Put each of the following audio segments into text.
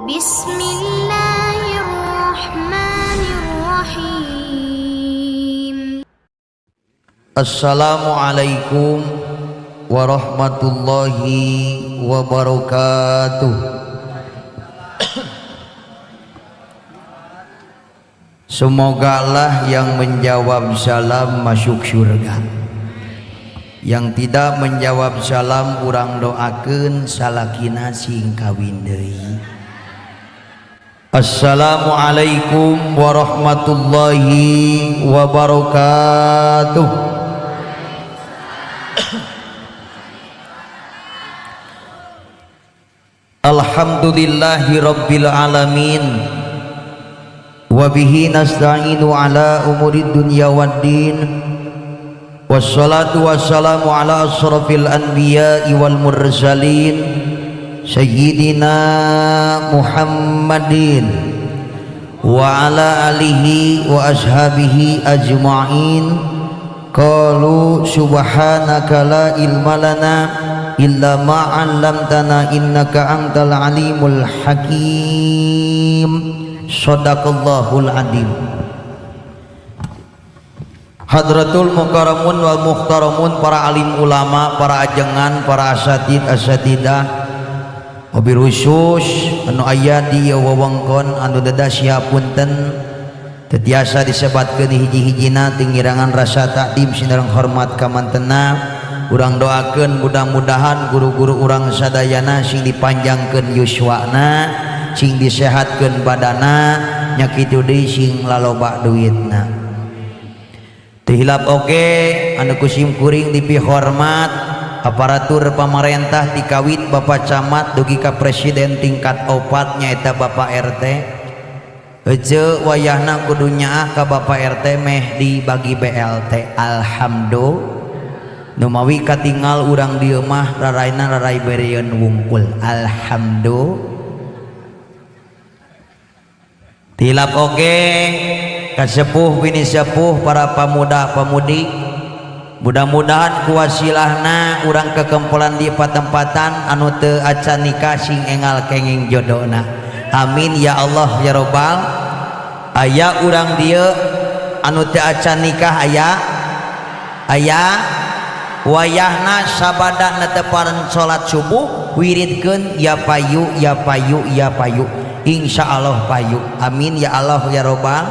بسم الله الرحمن الرحيم. Assalamualaikum warahmatullahi wabarakatuh. Semoga lah yang menjawab salam masuk surga. Yang tidak menjawab salam urang doakeun salakina sing kawin deui. Assalamualaikum warahmatullahi wabarakatuh. Alhamdulillahi rabbil alamin. Wa bihi nasta'inu ala umurid dunya waddin. Wassalatu wassalamu ala asrafil anbiya'i wal mursalin sayyidina Muhammadin wa ala alihi wa ashabihi ajma'in. Qalu subhanaka la ilma lana illa ma 'allamtana innaka antal alimul hakim. Shadaqallahul adzim. Hadratul mukarramun wal muhtaramun, para alim ulama, para ajengan, para asatid asatidah, wabil khusus anu aya di wewengkon anu dedas punten teu tiasa disebatkeun hiji-hijina tingirangan rasa takdim sinareng hormat ka mantena. Urang doakeun mudah-mudahan guru-guru urang sadayana sing dipanjangkeun yuswana, sing disehatkeun badana, nya kitu deui sing laloba duitna. Teu hilap oge anu kusim kuring dipihormat aparatur pamarentah tikawit Bapak Camat dugi ka presiden tingkat 4 nyaeta Bapak RT. Ece wayahna kudu nyaah ka Bapak RT meh dibagi BLT. Alhamdulillah. Nu mawi katingal urang dieu mah raraina rarai bereun wungkul. Alhamdulillah. Tilap oge kasepuh bini sepuh para pemuda-pemudi, mudah-mudahan kuwasilahna urang kekempolan di patempatan anu teu acan nikah sing engal kenging jodona. Amin ya Allah ya robbal. Aya urang dieu anu teu acan nikah, aya aya wayahna sabada neteparan salat subuh wiridkeun ya payu ya payu ya payu, insyaallah payu. Amin ya Allah ya robbal.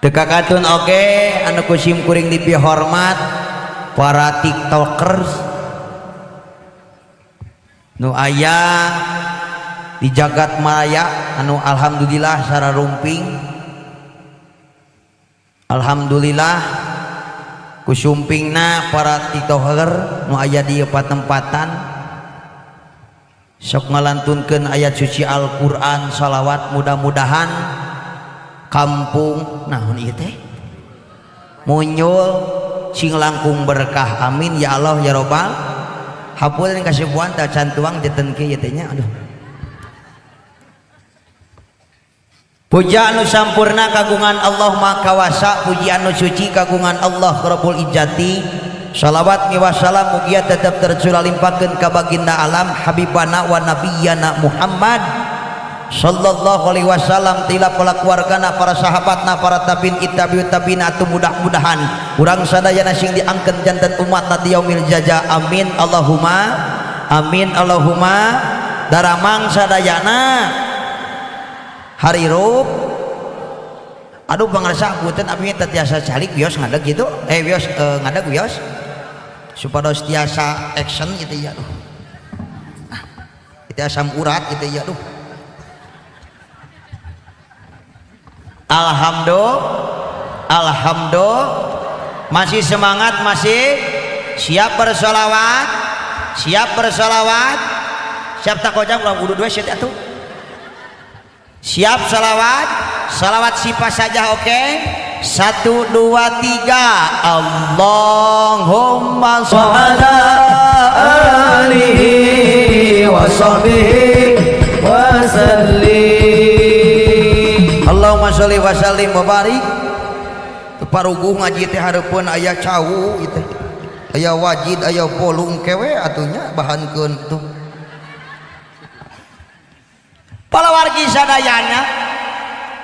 Teu kakatun oge anu kusim kuring dipihormat para tiktokers nu aya di jagat maya anu alhamdulillah sararumping. Alhamdulillah kusumpingna para tiktoker nu aya di patempatan sok ngalantunkeun ayat suci Al-Qur'an, salawat, mudah-mudahan kampung naon ieu teh munyul sing langkung berkah. Amin ya Allah ya robbal. Hapunten kasibuan teh can tuang jeten kieu teh nya. Aduh. Puja anu sampurna kagungan Allah Maha Kawasa, puji anu suci kagungan Allah Rabbul Izzati. Salawat miwah salam mugia tetep tercurah limpahkeun ka baginda alam habibana wa nabiyana Muhammad sallallahu alaihi wasallam, tila keluargana, para sahabatna, para tabiin tabiut tabiin, atuh mudah-mudahan urang sadayana sing diangkeun janten umat di yaumil jaza. Amin Allahumma amin Allahumma. Daramang sadayana harirup. Aduh pangarsa punten abdi teu tiasa calik wios ngadeg gitu, wios ngadeg wios supados tiasa action gitu ya. Aduh, itu asam urat gitu ya. Aduh, alhamdulillah, alhamdulillah. Masih semangat, masih siap bersolawat, siap bersolawat, siap tak kojam ulang wudu dua set atuh. Siap salawat, salawat siapa saja oke. Okay? 1 2 3. Allahumma sholli ala alihi wa sahbihi wa sallim. Allahumma sholli wa sallim wa barik. Paruguh ngaji teh hareupeun aya cau ieu teh. Aya wajid, aya bolung kewe atunya bahankeun tuh. Para wargi sadayana,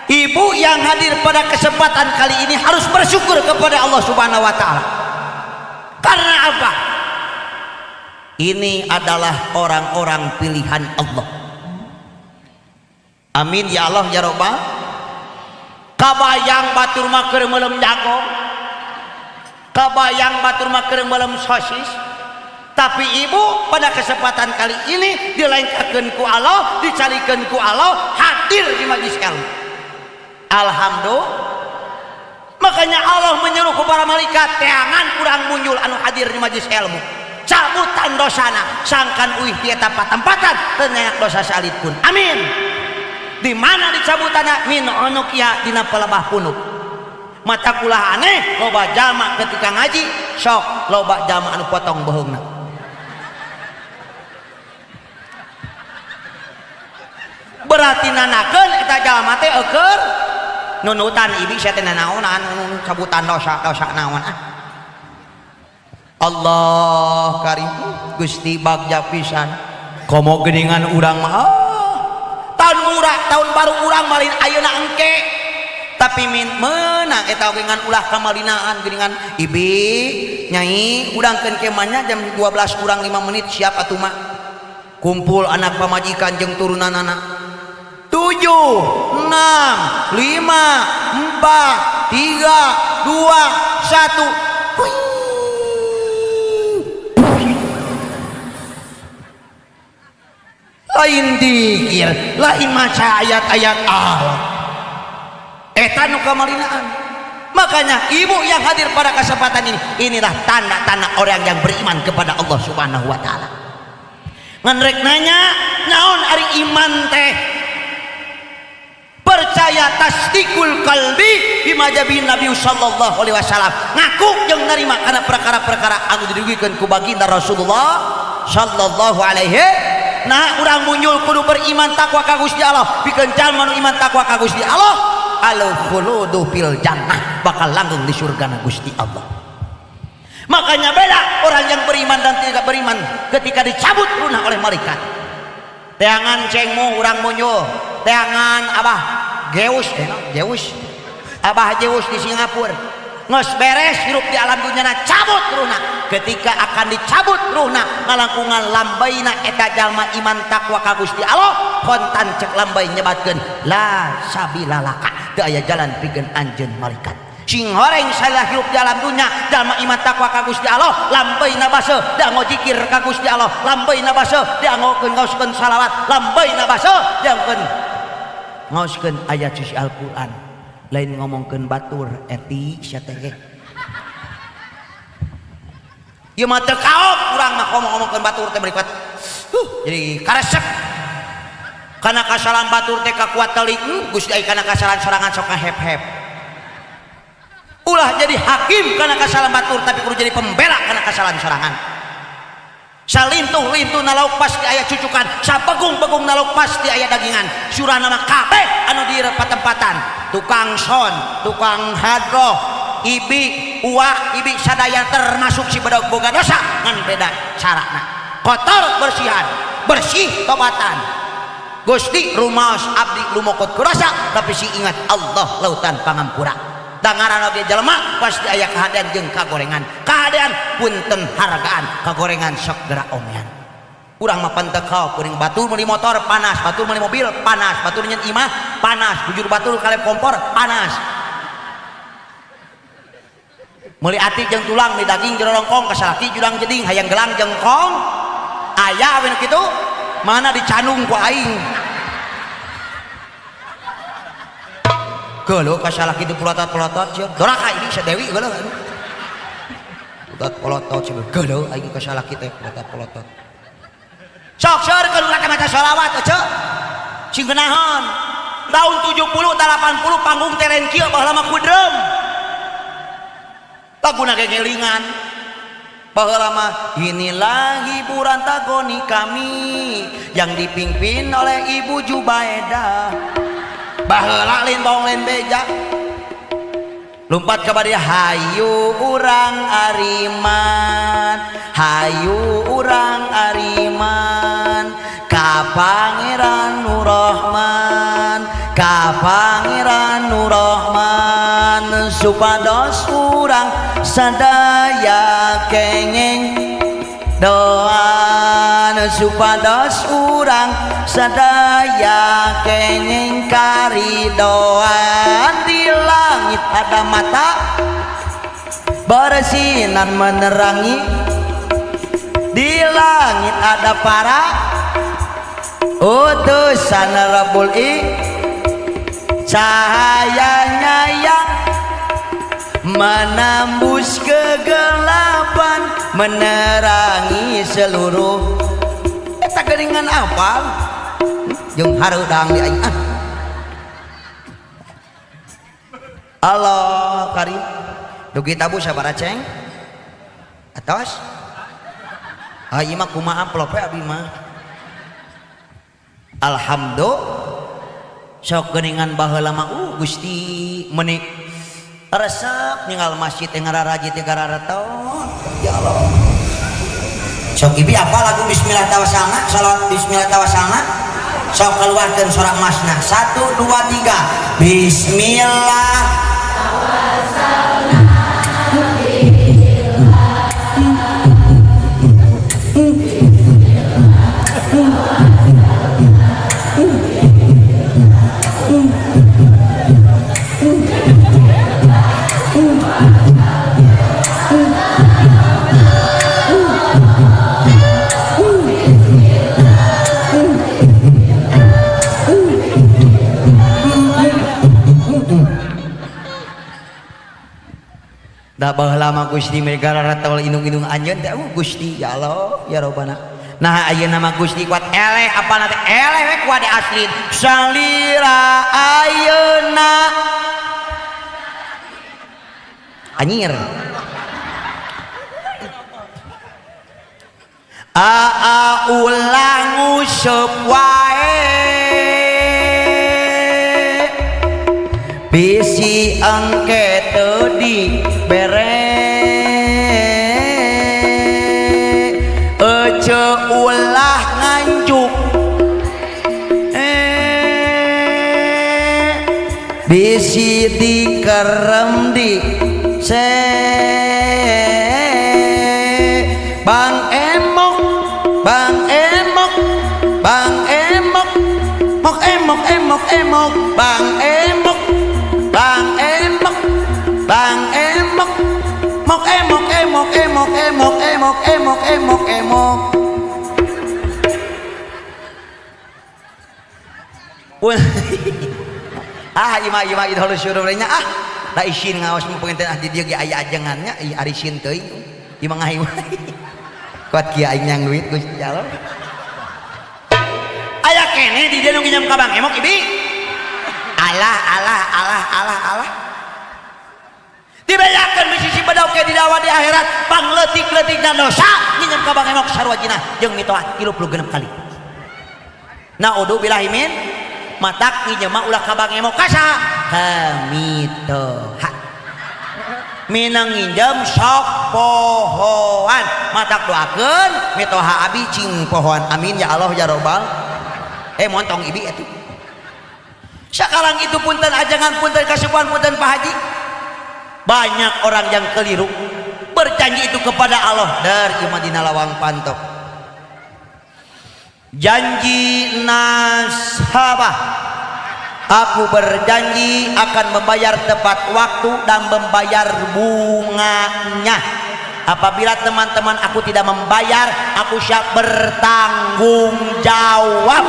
ibu yang hadir pada kesempatan kali ini harus bersyukur kepada Allah Subhanahu wa taala. Karena apa? Ini adalah orang-orang pilihan Allah. Amin ya Allah ya Rabbal. Kabayang batur mah keur meuleum jago. Kabayang batur mah keur meuleum sosis. Tapi ibu pada kesempatan kali ini dilengkakeun ku Allah, dicalikeun ku Allah, hadir di majlis ilmu. Alhamdulillah. Makanya Allah menyuruh kepada malaikat, teangan urang muncul anu hadir di majlis ilmu. Cabutan dosana, sangkan uih ti eta patempatan teu nyayak dosa salit pun. Amin. Di mana dicabutana? Min unuqiha, dina pelebah punuk. Mata kulah aneh, loba jalma ketika ngaji sok loba jalma anu potong beuheungna. Berarti nanakeun eta jalma teh eueur nunutan ibi sia teh nanaonan cabutan dosa dosa naon ah. Allah karim, Gusti bagja pisan. Komo geuningan urang mah ah, tahun murah tahun baru urang malin ayeuna engke. Tapi min meunang eta oge ngan ulah kamalinaan geuningan ibi nyai urangkeun kemahnya jam 12 kurang 5 menit siap atuh mah. Kumpul anak pamajikan jeung turunan anak. 7 6 5 4 3 2 1. Lain dikir, lain maca ayat-ayat Allah. Eta nu kamalinaan. Makanya ibu yang hadir pada kesempatan ini, inilah tanda-tanda orang yang beriman kepada Allah Subhanahu wa taala. Ngan rek nanya, naon ari iman teh? Percaya tasdikul qalbi bima jabi Nabi sallallahu alaihi wasallam. Ngaku jeung narima kana perkara-perkara anu didugikeun ku baginda Rasulullah sallallahu alaihi. Nah, urang munyul kudu beriman takwa ka Gusti Allah. Pikeun jalma nu iman takwa ka Gusti Allah, al khuludu fil jannah, bakal langgeng di surga Gusti Allah. Makanya beda orang yang beriman dan tidak beriman ketika dicabut runah oleh malaikat. Teangan cengmu urang munyul, teangan abah Geus, Geus. Abah Zeus di Singapura. Nges beres hirup di alam dunia na cabut ruhna. Ketika akan dicabut ruhna ngalangkungan lambaina eta jalma iman takwa ka Gusti Allah, kontan cek lambai nyebatkeun la sabila laka, teu aya jalan pikeun anjeun malaikat. Sing horeng salah hirup di alam dunia jalma iman takwa ka Gusti Allah, lambaina baseuh dianggo zikir ka Gusti Allah, lambaina baseuh dianggokeun ngaoskeun salawat, lambaina baseuh dianggokeun ngaoskeun ayat suci Al-Qur'an. Lain ngomongkeun batur eti sia teh ge. Ieu mah teu kaop urang mah ngomong-ngomongkeun batur teh berikut. Jadi karesep. Kana kasalahan batur teh kakuat telik, Gusti ai kana kasalahan sorangan sok ngahep-hep. Ulah jadi hakim kana kasalahan batur tapi kudu jadi pembela kana kasalahan sorangan. Salintuh-lintuh na lauk pasti aya cucukan, sabegung-begung na lauk pasti aya dagingan. Surah nama kabeh anu di patempatan, tukang son, tukang hadroh, ibi, uwa, ibi sadaya termasuk si bedog boga dosa ngan beda carana. Kotor bersihan, bersih tobatan. Gusti rumaos abdi lumokot ku dosa tapi si ingat Allah lautan pangampura. Dangaran oge jelema pasti aya kahadean jeung kagorengan. Kahadean punten hargaan, kagorengan sok geura omean. Urang mah pantekau kuring batur meuli motor panas, batur meuli mobil panas, batur nyen imah panas, bujur batur kaleb kompor panas. Meuli ati jeung tulang, meuli daging jero rongkong, kasalaki jurang jeding, hayang gelang jengkong. Aya we nu kitu? Mana dicandung ku aing. Geuleuh kasalaki dipulotot-polotot sia. Doraka ini sia Dewi geuleuh. Pulotot-polotot sia geuleuh aing kasalaki teh pulotot-polotot. Sok seurkeun ulah teh maca sholawat ece. Sing geunaheun. Tahun 70 80 panggung teh lain kieu baheula mah kudreum. Laguna gegelingan. Baheula mah inilah hiburan tagoni kami yang dipimpin oleh Ibu Jubaedah. Baheula lain bohong lain beja. Lompat ka bari hayu urang ariman, hayu urang ariman ka Pangeran Nurrahman, ka Pangeran Nurrahman, supados urang sadaya kenging doan, supados urang sadaya kenging karidoan. Di langit ada mata bersinar menerangi, di langit ada para utusan Rabbul I, cahayanya yang menembus kegelapan, menerangi seluruh. Eta geuningan apal jeung hareudang di aing ah. Allah karim. Dugi tabu sabaraha ceng atos. Ah ieu mah kumaha amplop we abi mah. Alhamdulillah. Sok geuningan baheula mah Gusti meuni resep ninggal masjid teh ngararaji teh gararaton. Ya Allah. Sok ibi apa lagu bismillah tawassalna, salawat bismillah tawassalna. Sok keluarkeun suara emasna. 1 2 3. Bismillah. Da baheula mah Gusti megara ratol indung-indung anjeun teh Gusti ya Allah ya Robbana. Nah ayeuna mah Gusti kuat eleh apana teh eleh we kuat asli salira ayeuna anjir. Aa ulah nguseup wae bisi engke teu dibere, ece ulah nganjuk bisi dikerem di se. Bang emok, bang emok, bang emok, mok emok emok emok, bang emok, bang emok, bang emok, mok emok emok emok emok emok emok emok emok. Ah ima ima itu halus sururnya ah da isin ngaos mah pengen ah di dieu ge aya ajengannya ih ari isin teuing ieu mah ngahiwa. Kuat kieu aing nyang duit Gusti Allah. Aya keneh di dieu nu nginjem ka Bang Emok ibi. Alah alah alah alah alah. Dibejakeun bisi si bedog ke didawa di akhirat pangleutik-leutikna dosa nginjem ka Bang Emok sarua jinah jeung mitoha 36 kali. Naudzubillahi min matak nginjem mah ulah ka Bang Emok ka saha? Ka mitoha. Minang nginjem sok pohoan matak doakeun mitoha abi cing pohoan amin ya Allah ya robbal. Montong ibi atuh. Sekarang itu punten ajangan punten kasupan punten Pak Haji. Banyak orang yang keliru berjanji itu kepada Allah dari Madinah lawang pantok. Janji nasabah, aku berjanji akan membayar tepat waktu dan membayar bunganya. Apabila teman-teman aku tidak membayar, aku siap bertanggung jawab.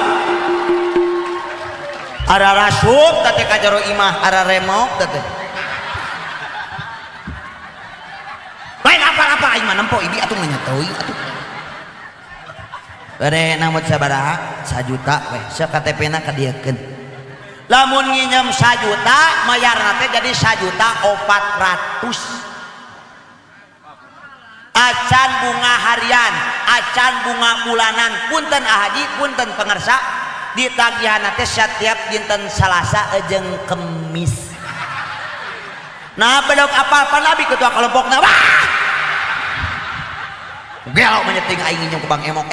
Ara rasup teh ka jero imah, ara remok teh. Lain apa-apa aing mah nempo ibi atuh nanya teuing atuh. Bere namut sabaraha? 1 juta weh, sok KTP-na kadieukeun. Lamun nginjem 1 juta, mayarna teh jadi 1.400.000. Acan bunga harian, acan bunga bulanan, punten ahaji, punten pangersa, ditagihanna teh setiap dinten Salasa jeung Kemis. Nah bedog apa-apa nabi ketua kelompokna wah. Gelo menyeting aing nginjem ke Bang Emok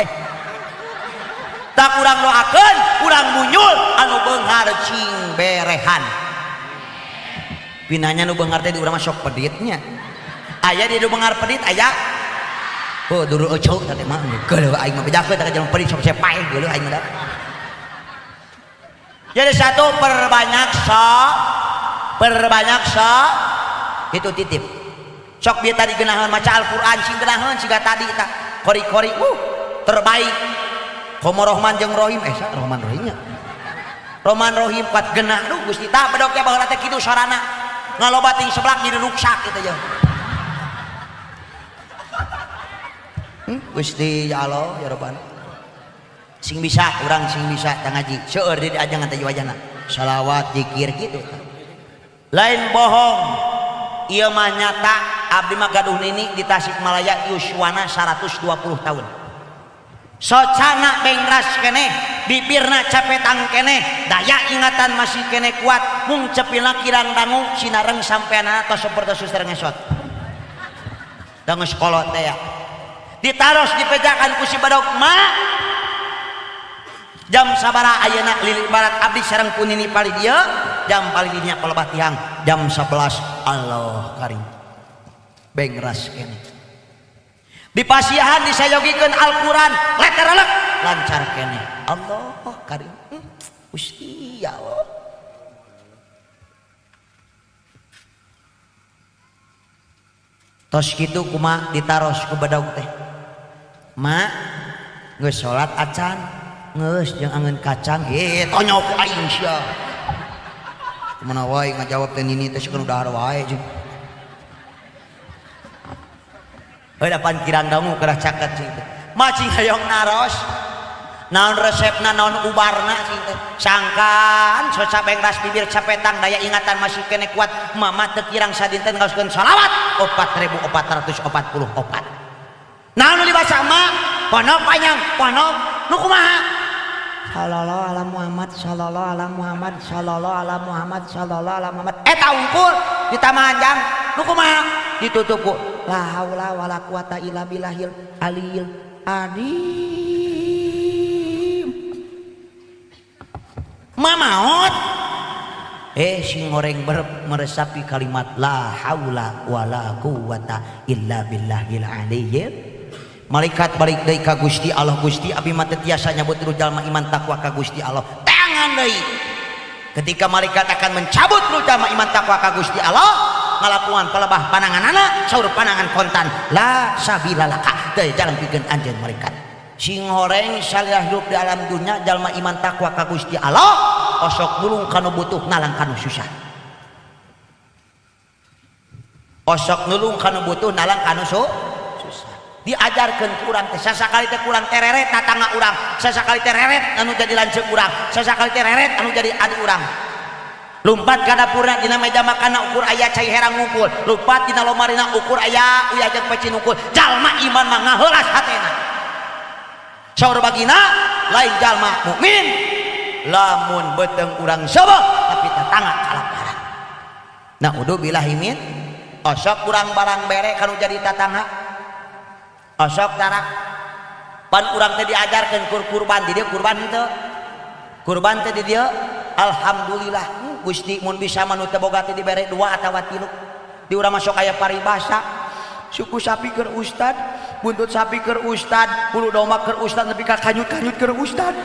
tak urang doakeun urang munyul anu beunghar cing berehan. Pinanya nu beunghar teh di urang mah sok peditnya. Aya di nu beunghar pedit aya. Oh dulu euceu teh mah geuleuh aing mah bejakeun teh jelema pedit sok sepaeh geuleuh aing mah. Jadi satu perbanyak perbanyak itu titip. Sok bieu tadi geunaheun maca Al-Qur'an sing geunaheun siga tadi tah kori-kori terbaik. Komo Rohman jeung Rohim sa Rohman Rohimnya. Rohman Rohim kuat genah duh Gusti tah bedog teh baheula teh kitu sarana. Ngaloba ting seblak jadi ruksak kitu jeung. Gusti ya Allah ya Rabbana. Sing bisa urang sing bisa tah ngaji. Seueur di ajangan teh wajahna. Salawat zikir kitu. Lain bohong. Ieu mah nyata abdi mah gaduh nini di Tasikmalaya yuswana 120 tahun. Socana bengras keneh, bibirna capetang keneh, daya ingatan masih keneh kuat, mung cepilna kirang dangu sinareng sampeanana tos sapertos suster ngesot. Da geus kolot teh ya. Ditaros dipejakan ku si badog ma. Jam sabaraha ayeuna lili barat abdi sareng ku nini palih dieu, jam palih dinya palebah tiang, jam 11 Allah karim. Bengras keneh. Dipasihan disayogikeun Al-Qur'an leterelek lancar keneh. Allah karim. Gusti ya Allah. Tos kitu kumaha ditaros ku bedog teh. Ma geus salat acan geus jeung angeun kacang heh tonyok ku aing sia. Kumaha wae ngajawab teh nini teh sieun dahar wae jeung. Heuh kirang dangu kerah caket cing teh. Macing hayang naros. Naon resepna naon ubarna cing teh. Sangkan soca bengras bibir capetang daya ingatan masih kene kuat. Mama teu kirang sadinten ngaoskeun salawat 4444. Naon nu dibaca ma? Ponok panjang, ponok nu kumaha? Sallallahu ala Muhammad, sallallahu ala Muhammad, sallallahu ala Muhammad, sallallahu ala Muhammad. Eta unggul ditambahan jang nu kumaha? Ditutup ku la haula wala quwata illa billahil aliyil azim. Mamaot sing goreng meresapi kalimat la haula wala quwata illa billahil aliyyil. Malaikat balik deui ka Gusti Allah. Gusti abdi mah teu tiasa nyabut ruh jalma iman takwa ka Gusti Allah. Tangan deui. Ketika malaikat akan mencabut ruh jalma iman takwa ka Gusti Allah, ngalakuan palebah pananganana saur panangan kontan la sabila laka teu jalan pikeun anjeun malaikat. Sing horeng salila hirup di alam dunya jalma iman takwa ka Gusti Allah, osok nulung kanu butuh nalang kanu susah. Osok nulung kanu butuh nalang kanu susah. Diajarkeun ku urang teh sasakali teh kurang tereret tatangga urang, sasakali tereret anu jadi lanceuk urang, sasakali tereret anu jadi adi urang. Lumpat ka dapurna dina meja makanna ukur aya cai herang ngumpul, lumpat dina lomarina ukur aya uyah jeung pecin ngumpul. Jalma iman mah ngaheulas hatena. Saur bagina lain jalma mukmin lamun beuteung urang sebeh tapi tetangga kalaparan. Naudzubillahi min osok urang barang bere kanu jadi tatangga. Osok tarak pan urang teh diajarkeun kur kurban di dieu kurban henteu. Kurban teh di dieu alhamdulillah Gusti mun bisa mah nu teu boga teh dibere 2 atawa 3. Di urang masuk aya paribasa suku sapi keur ustad, buntut sapi keur ustad, bulu domba keur ustad nepi ka kanyut-kanyut keur ustad.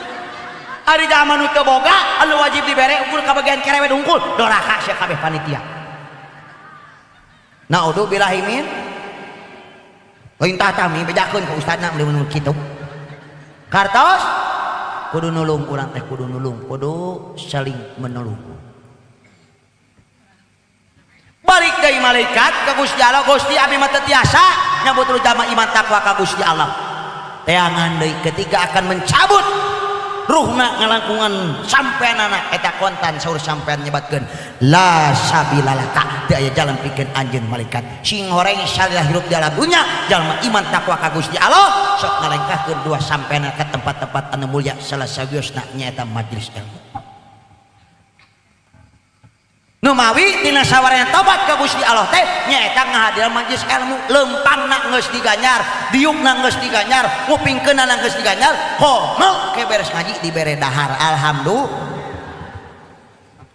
Ari jalma nu teu boga anu wajib dibere ukur ka bagian kerewed hungkul doraka sia kabeh panitia. Naudzubillahi min lain tah mi bejakeun ka ustadna mun mun kitu. Kartos kudu nulung urang teh kudu nulung, kudu saling menolong. Balik deui malaikat ka Gusti Allah, Gusti abdi mah teu tiasa nyabut jalma iman takwa ka Gusti Allah. Teangan deui ketika akan mencabut ruhna ngalangkungan sampeanana eta kontan saur sampean nyebatkeun la sabila laka teu aya jalan pikeun anjeun malaikat. Sing horeng salila hirup di alam dunya jalma iman takwa ka Gusti Allah sok ngalengkahkeun dua sampeanna ka tempat-tempat anu mulia salah sawiosna nyaeta majelis ilmu. Nu mawi tina sawarehna tobat ka Gusti Allah teh nyaeta ngahadiran majelis ilmu, lempangna geus diganjar, diukna geus diganjar, ngupingkeunna geus diganjar, komo ke beres ngaji dibere dahar. Alhamdulillah.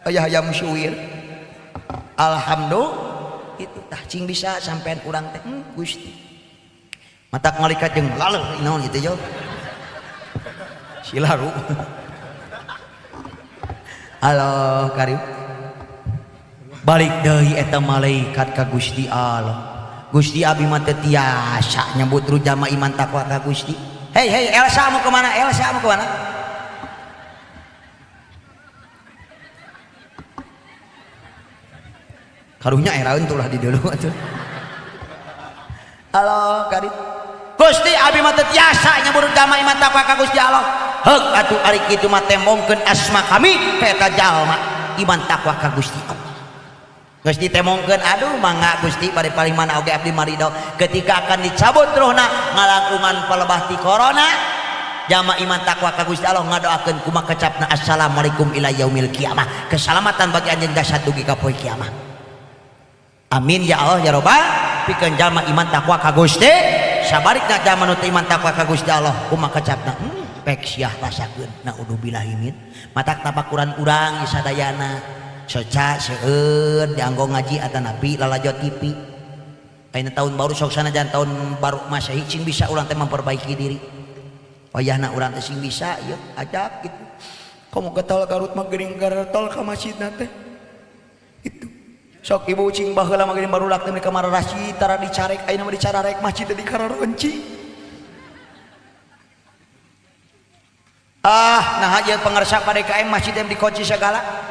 Aya hayam suwir. Alhamdulillah. Itu tah cing bisa sampean urang teh Gusti. Matak malaikat jeung laleuh naon kitu yo. Silaru. Halo karim. Balik deui eta malaikat ka Gusti Allah. Gusti abi mah teu tiasa nyebut rujama iman takwa ka Gusti. Hei hei Elsa mau kemana? Elsa mau kemana? Karunya eraeun tuh lah di dulu atuh. Halo karim. Gusti abi mah teu tiasa nyebut rujama iman takwa ka Gusti Allah. Heug atuh ari kitu mah tembongkeun asma kami ka eta jalma iman takwa ka Gusti Allah. Geus ditemongkeun aduh mangga Gusti bari paling mana oge abdi marido ketika akan dicabut rohna ngalangkungan palebah ti corona jama iman takwa ka Gusti Allah ngadoakeun kumaha kecapna assalamualaikum ila yaumil kiamah, keselamatan bagi anjeun dasar dugi ka poe kiamah. Amin ya Allah ya robbal pikeun jalma iman takwa ka Gusti sabarikna jalma nu teu iman takwa ka Gusti Allah kumaha kecapna pek siah rasakeun naudzubillahi min matak tapakuran urang sadayana soca seueur dianggo ngaji atanapi lalajo TV. Ayeuna tahun baru sok sanajan tahun baru Masehi cing bisa urang teh memperbaiki diri. Wayahna urang teh sing bisa ieu ajak gitu. Komo getol Garut mah geuning garetol ka masjidna teh. Itu. Sok ibu cing baheula mah geuning barudak teh ka mararasi tara dicarek ayeuna mah dicararek masjid teh dikararonci. Ah, nah ieu pangarsa PDKM masjid teh dikunci segala.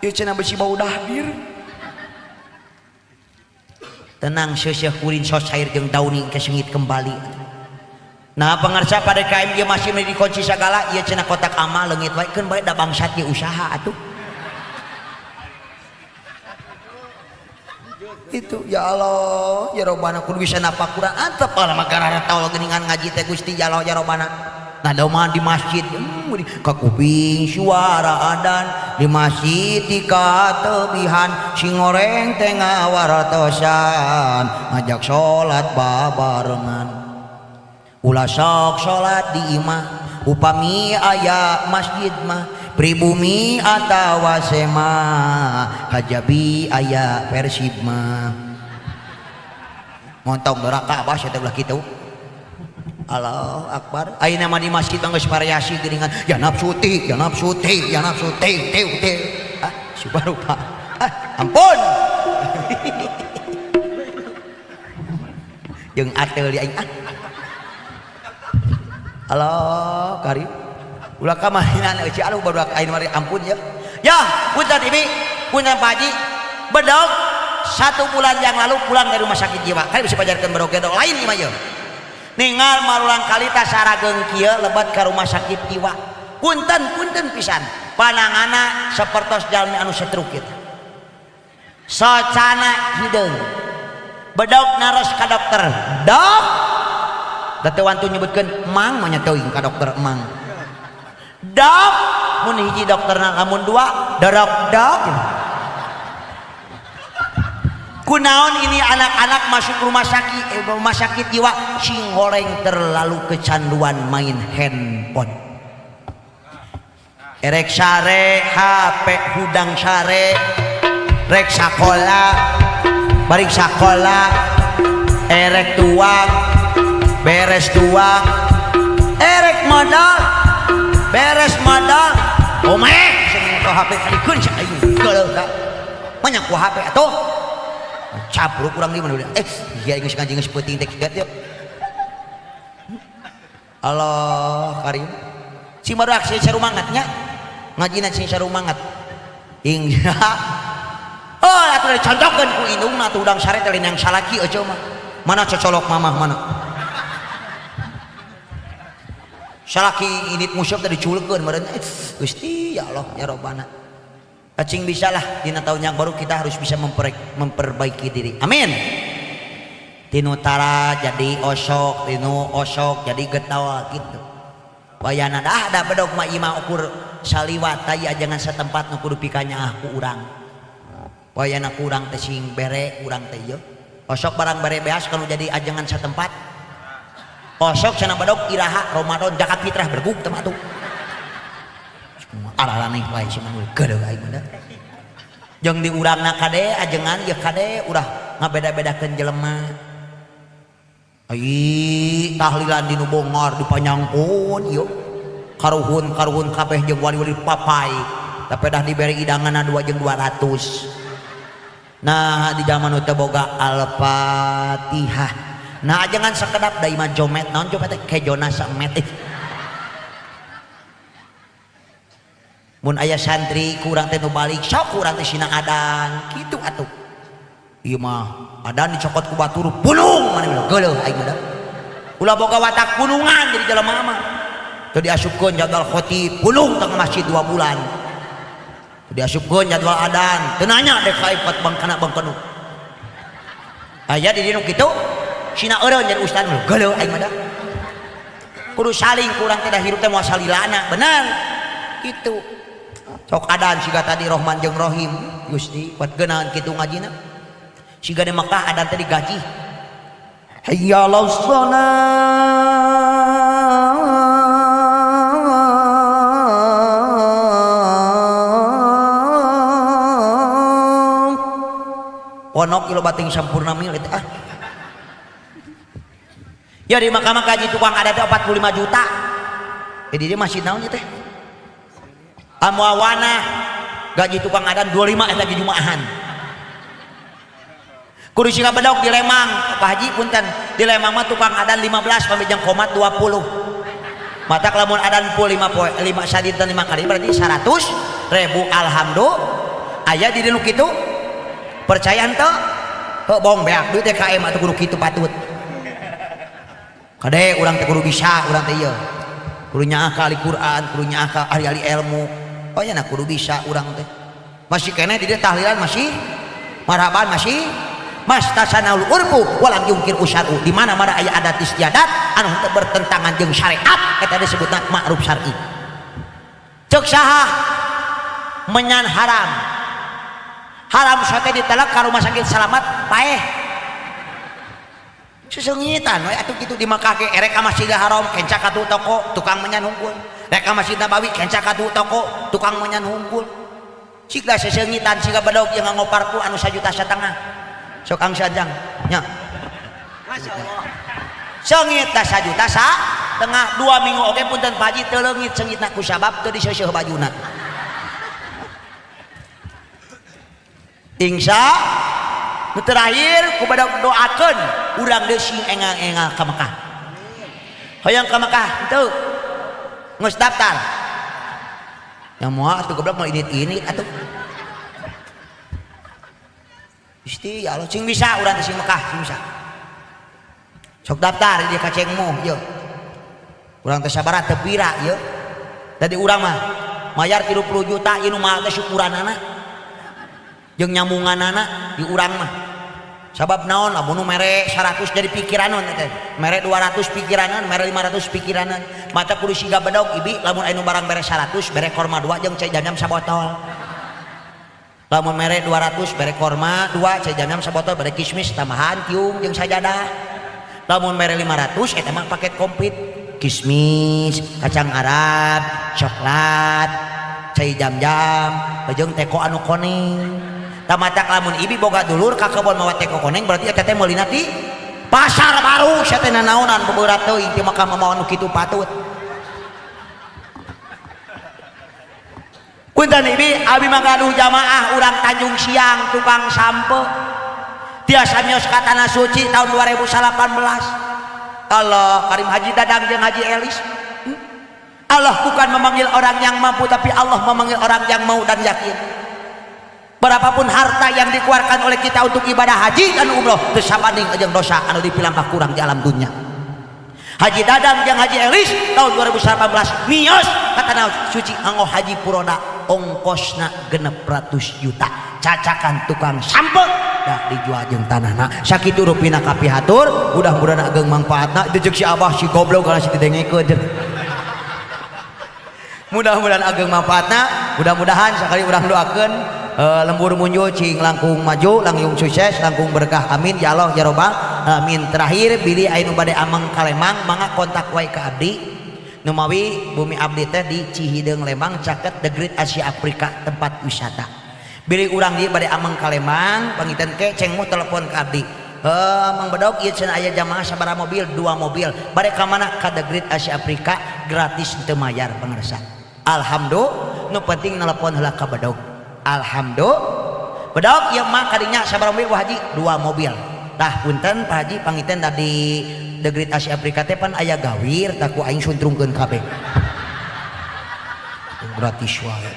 Ieu cenah besi bau dahdir. Tenang seuseuh kuring sos cair jeung dauning kesengit kembali. Nah pangarsa PDKM ieu masih dikunci segala ieu cenah kotak amal leungit wae keun bae da bangsat ieu usaha atuh. Itu ya Allah ya Robbana kudu bisa napakuran antep lah mah gara tahu geuningan ngaji teh Gusti ya Allah ya Robbana. Nah doma di masjid ka kuping suara adan di masjid di katebihan sing goreng teh ngawartosan ngajak salat babarengan ulah sok salat di imah upami aya masjid mah pribumi atawa sema kajabi aya Persib mah montong doraka abah sia teh ulah kitu. Allahu Akbar. Ayeuna mah di masjid mah geus variasi geuningan ya nafsu ti, ya nafsu ti, ya nafsu ti, ti ti. Ah, subarupa. Ah, ampun. Jeung ateul di aing ah. Allah karim. Ulah ka mainan euy aduh barudak ayeuna mah ampun ya. Ya, punten ibi, punten Pak Haji. Bedog 1 bulan yang lalu pulang dari rumah sakit jiwa. Kan bisa pajarkeun bedog lain ieu mah ieu. Ningal marulang kali tas sarageung kieu lebat ka rumah sakit jiwa. Punten punten pisan. Panangana sapertos jalmi anu setruk kitu. Socana hideung. Bedog naros ka dokter. Dok. Da teu wantu nyebutkeun mang mah nya teuing ka dokter emang. Dok, mun hiji dokterna lamun dua, dorok dok. Kunaon ini anak-anak masuk rumah sakit, rumah sakit jiwa sing goreng terlalu kecanduan main handphone. Erek sare HP hudang sare, rek sakola, balik sakola, erek tuang, beres tuang, erek modal, beres modal, omeh sing nyekel HP kalikeun sia aing geuleuh ka. Banyak ku HP atuh. Cabruk kurang di mana udah. Iya geus ngaji geus peuting teh kieu. Allah karim. Sing barudak sing sarumangat nya. Ngajina sing sarumangat. Hingga oh atuh dicontokeun ku indungna atuh udang sare teh lain yang salaki eueuh mah. Mana cocolok mamah mana? Salaki init musuh teh diculkeun meureun. Gusti ya Allah ya Robbana. Cing bisalah dina tahun yang baru kita harus bisa memperbaiki diri. Amin. Tinu tara jadi osok, tinu osok jadi getawa gitu. Wayana dah da bedog mah imah ukur saliwat aya jangan setempat nu kudu pikanyaah ku urang. Wayana kurang teh sing bere urang teh ieu. Osok barang bere beas kalau jadi ajengan satempat. Osok cenah badog iraha Ramadan zakat fitrah bergug teh mah atuh. Araraneh wae si mah geuleuh aing mah. Jeung di urangna kade ajengan ieu kade ulah ngabeda-bedakeun jelema. Ai tahlilan di nu bongor dipanyangkeun ieu. Karuhun-karuhun kabeh jeung wali-wali papai. Tapi dah diberi idanganna 2 jeung 200. Nah di zaman nu teu boga Al-Fatihah. Nah ajengan sakedap da imah jomet naon jomet teh kejona samet. Mun aya santri kurang teh nu balik sok kurang teh sina adan kitu atuh. Ieu mah adan dicokot ku batur punung maneh mah geuleuh aing mah. Ulah boga watak punungan jadi jelema mah. Teu diasupkeun jadwal khotib punung tengah masjid 2 bulan. Teu diasupkeun jadwal adan teu nanya dek ka ipat bangkana bangkanu. Aya di dieu nu kitu sina eureun jadi ustad mah geuleuh aing mah. Kudu saling kurang teh da hirup teh moal salilana bener kitu. Sok adan siga tadi Rohman jeung Rohim Gusti buat geunahan kitu ngajina. Siga di Mekah adan teh digaji. Hayya 'alas shalah. Ponok kilo bating sampurna mil eta ah. Ya di Mekah mah gaji tukang adan teh 45 juta. Jadi dia masih naon teh? Amuawana gaji tukang adan 25 eta gaji jumaahan. Kudu siga bedog di Lemang, Pak Haji punten, di Lemang mah tukang adan 15 pamit jeung komat 20. Matak lamun adan pul 5 poe, 5 sadinten 5 kali berarti 100.000 alhamdulillah. Aya di dieu nu kitu? Percaya henteu? Heuh bohong beak duit TKM atuh kudu kitu patut. Kade urang teh kudu bisa urang teh ieu. Kudu nyaah ka ahli Quran, kudu nyaah ka ahli-ahli ilmu. Oh nya kudu bisa urang teh. Masih keneh di dieu tahlilan masih marhaban masih mastasanaul urfu walam yungkir usyaru. Di mana-mana aya adat istiadat anu henteu bertentangan jeung syariat eta disebutna ma'ruf syar'i. Ceuk saha menyan haram. Haram sote ditelek ka rumah sakit Salamat paeh. Sesengitan we atuh kitu di Mekah ge erek ka Masjidil Haram kenca ka toko tukang menyan hungkul. Rek ka Masjid Nabawi kenca ka toko tukang menyan hungkul. Siga sesengitan siga bedog jeung ngoparku anu 1,5 juta. Sok Kang Sajang nya. Masyaallah. Seungit da 1,5 juta 2 minggu oge punten Pak Haji teu leungit seungitna ku sabab teu diseuseuh bajuna. Insya nu terakhir ku bedog doakeun urang deui sing engal-engal ka Mekah. Hoyong ka Mekah henteu? Geus daftar. Yang moal atuh goblok moal init-init atuh. Gusti ya Allah sing bisa urang teh sing Mekah sing bisa. Sok daftar di kacengmu ieu. Urang teh sabaraha teu pira ieu. Dadi urang mah mayar 30 juta ieu nu mahal teh syukuranana. Jeung nyamunganana di urang mah. Sabab naon lamun nu mere 100 jadi pikiranan teh. Mere 200 pikiranan, mere 500 pikiranan. Mata kudu siga bedog ibi lamun aya nu barang mere 100 bere korma 2 jeung cai jam-jam sabotol. Lamun mere 200 bere korma 2 cai jam-jam sabotol bere kismis tambahan tiung jeung sajadah. Lamun mere 500 eta mah paket komplit kismis, kacang Arab, coklat, cai jam-jam, jeung teko anu koneng. Tamatak lamun ibi boga dulur ka kebon mawa teko koneng berarti eta teh meulina ti pasar baru sia teh nanaonan beberat teuing ti Mekah mah mawa nu kitu patut. Punten ibi abi mah gaduh jamaah urang Tanjung Siang tukang sampe tiasa mios ka tanah suci tahun 2018. Allah Karim Haji Dadang jeung Haji Elis. Allah bukan memanggil orang yang mampu tapi Allah memanggil orang yang mau dan yakin. Berapapun harta yang dikeluarkan oleh kita untuk ibadah haji dan umroh teu sabanding jeung dosa anu dipilampah kurang di alam dunia. Haji Dadang jeung Haji Elis tahun 2018 mios ka tanah suci nganggo haji puroda ongkosna 600 juta cacakan tukang sampe dah dijual jeung tanahna sakitu rupina kapihatur mudah-mudahan ageng mangfaatna itu jeung si abah si goblok kana si didengekeun. Mudah-mudahan ageng manfaatna, mudah-mudahan sakali urang doakeun Lembur munjul cing langkung maju, langkung sukses, langkung berkah. Amin ya Allah ya robbal alamin. Terakhir bilih aya nu bade ameng ka Lembang mangga kontak wae ka abdi. Numawi bumi abdi teh di Cihideung Lembang caket The Great Asia Afrika tempat wisata. Bilih urang dieu bade ameng ka Lembang panginten ke cengmu telepon ka abdi. Mang Bedog ieu cenah aya jamaah sabaraha mobil, 2 mobil. Bade ka mana? Ka The Great Asia Afrika gratis teu mayar pangarsa. Alhamdulillah nu penting telepon heula ka Bedog. Alhamdulillah Bedog ieu mah kadinya sabaraha mobil Pak Haji? 2 mobil. Tah punten Pak Haji panginten tadi The Great Asia Afrika teh pan aya gawir tah ku aing suntrungkeun kabeh. Gratis wae.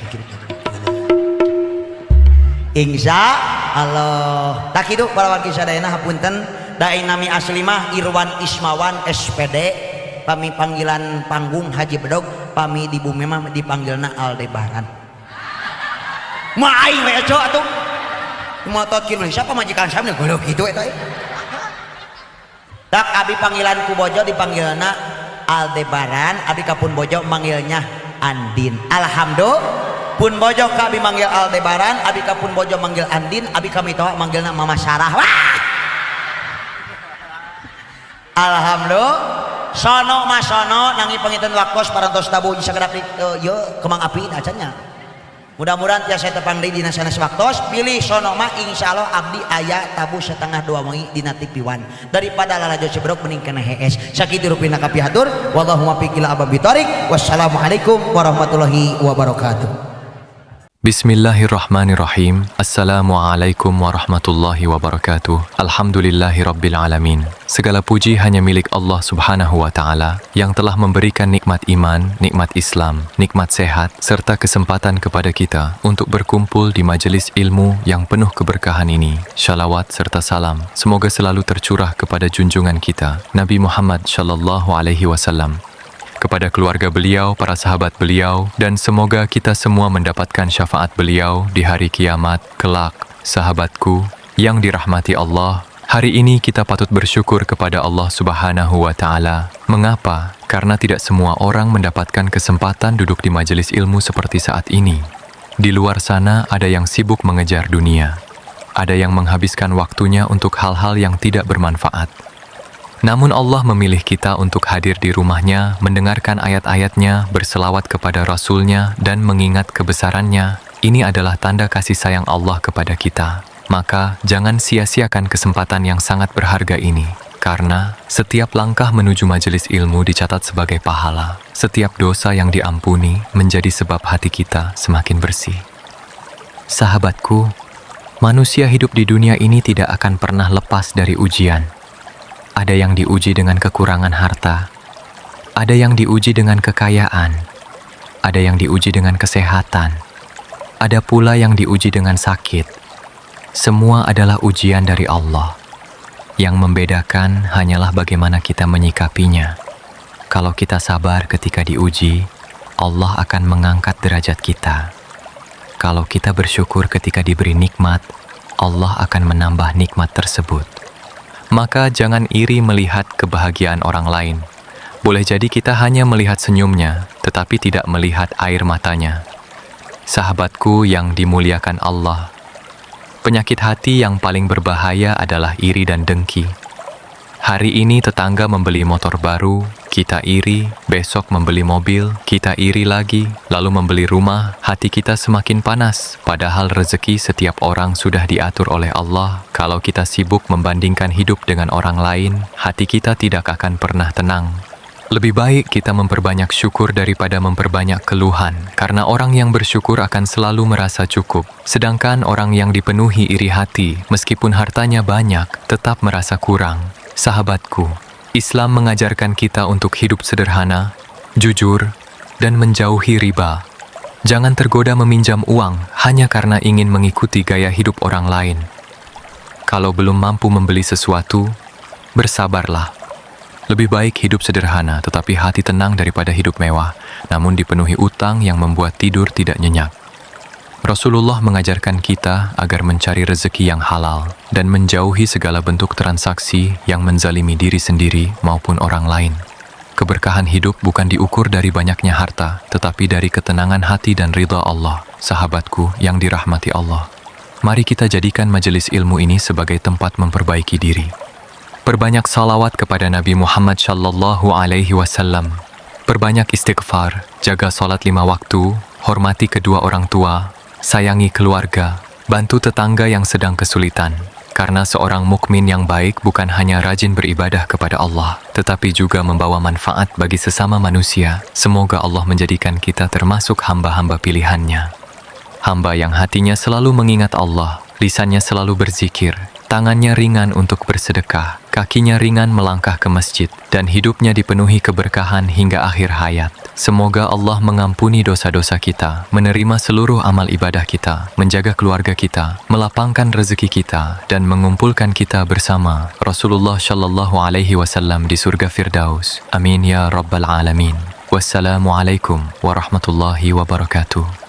Insya Allah. Tak kitu para wargi sadayana hapunten da nami asli mah Irwan Ismawan SPD pami panggilan panggung Haji Bedog pami di bumi mah dipanggilna Aldebaran. Mah aing we eco atuh. Motot kieu siapa majikan saya goblok kitu eta. Tak abi panggilan ku bojo dipanggilna Aldebaran, abi kapun bojo manggilnya Andin. Alhamdulillah pun bojo ka abi manggil Aldebaran, abi kapun bojo manggil Andin, abi kami toa manggilna Mama Sarah. Wah. Alhamdulillah sono mah sono nangi panginten waktos parantos tabuh sakedap ieu kembang api acan nya. Mudah-mudahan tiasa tepang deui dina sanes waktos pilih sono mah insyaallah abdi aya tabuh 1:30 wengi dina TV One daripada lalajo cebrok mending kena hees. Sakitu rupina kapihatur wallahu muwaffiq ila aqwamit thoriq. Wassalamualaikum warahmatullahi wabarakatuh. Bismillahirrahmanirrahim. Assalamualaikum warahmatullahi wabarakatuh. Alhamdulillahi rabbil alamin. Segala puji hanya milik Allah Subhanahu wa taala yang telah memberikan nikmat iman, nikmat Islam, nikmat sehat serta kesempatan kepada kita untuk berkumpul di majelis ilmu yang penuh keberkahan ini. Shalawat serta salam semoga selalu tercurah kepada junjungan kita, Nabi Muhammad shallallahu alaihi wasallam, kepada keluarga beliau, para sahabat beliau, dan semoga kita semua mendapatkan syafaat beliau di hari kiamat kelak. Sahabatku yang dirahmati Allah, hari ini kita patut bersyukur kepada Allah Subhanahu wa taala. Mengapa? Karena tidak semua orang mendapatkan kesempatan duduk di majelis ilmu seperti saat ini. Di luar sana ada yang sibuk mengejar dunia. Ada yang menghabiskan waktunya untuk hal-hal yang tidak bermanfaat. Namun Allah memilih kita untuk hadir di rumahnya, mendengarkan ayat-ayatnya, berselawat kepada Rasulnya, dan mengingat kebesarannya. Ini adalah tanda kasih sayang Allah kepada kita. Maka jangan sia-siakan kesempatan yang sangat berharga ini. Karena setiap langkah menuju majelis ilmu dicatat sebagai pahala. Setiap dosa yang diampuni menjadi sebab hati kita semakin bersih. Sahabatku, manusia hidup di dunia ini tidak akan pernah lepas dari ujian. Ada yang diuji dengan kekurangan harta, ada yang diuji dengan kekayaan, ada yang diuji dengan kesehatan, ada pula yang diuji dengan sakit. Semua adalah ujian dari Allah. Yang membedakan hanyalah bagaimana kita menyikapinya. Kalau kita sabar ketika diuji, Allah akan mengangkat derajat kita. Kalau kita bersyukur ketika diberi nikmat, Allah akan menambah nikmat tersebut. Maka jangan iri melihat kebahagiaan orang lain. Boleh jadi kita hanya melihat senyumnya, tetapi tidak melihat air matanya. Sahabatku yang dimuliakan Allah, penyakit hati yang paling berbahaya adalah iri dan dengki. Hari ini tetangga membeli motor baru, kita iri, besok membeli mobil, kita iri lagi, lalu membeli rumah, hati kita semakin panas. Padahal rezeki setiap orang sudah diatur oleh Allah. Kalau kita sibuk membandingkan hidup dengan orang lain, hati kita tidak akan pernah tenang. Lebih baik kita memperbanyak syukur daripada memperbanyak keluhan, karena orang yang bersyukur akan selalu merasa cukup. Sedangkan orang yang dipenuhi iri hati, meskipun hartanya banyak, tetap merasa kurang. Sahabatku, Islam mengajarkan kita untuk hidup sederhana, jujur, dan menjauhi riba. Jangan tergoda meminjam uang hanya karena ingin mengikuti gaya hidup orang lain. Kalau belum mampu membeli sesuatu, bersabarlah. Lebih baik hidup sederhana tetapi hati tenang daripada hidup mewah, namun dipenuhi utang yang membuat tidur tidak nyenyak. Rasulullah mengajarkan kita agar mencari rezeki yang halal dan menjauhi segala bentuk transaksi yang menzalimi diri sendiri maupun orang lain. Keberkahan hidup bukan diukur dari banyaknya harta, tetapi dari ketenangan hati dan ridha Allah. Sahabatku yang dirahmati Allah. Mari kita jadikan majelis ilmu ini sebagai tempat memperbaiki diri. Perbanyak salawat kepada Nabi Muhammad Shallallahu Alaihi Wasallam. Perbanyak istighfar, jaga solat 5 waktu, hormati kedua orang tua, sayangi keluarga, bantu tetangga yang sedang kesulitan. Karena seorang mukmin yang baik bukan hanya rajin beribadah kepada Allah, tetapi juga membawa manfaat bagi sesama manusia. Semoga Allah menjadikan kita termasuk hamba-hamba pilihannya. Hamba yang hatinya selalu mengingat Allah, lisannya selalu berzikir, tangannya ringan untuk bersedekah, kakinya ringan melangkah ke masjid, dan hidupnya dipenuhi keberkahan hingga akhir hayat. Semoga Allah mengampuni dosa-dosa kita, menerima seluruh amal ibadah kita, menjaga keluarga kita, melapangkan rezeki kita, dan mengumpulkan kita bersama Rasulullah Shallallahu Alaihi Wasallam di surga Firdaus. Amin ya Rabbal Alamin. Wassalamualaikum warahmatullahi wabarakatuh.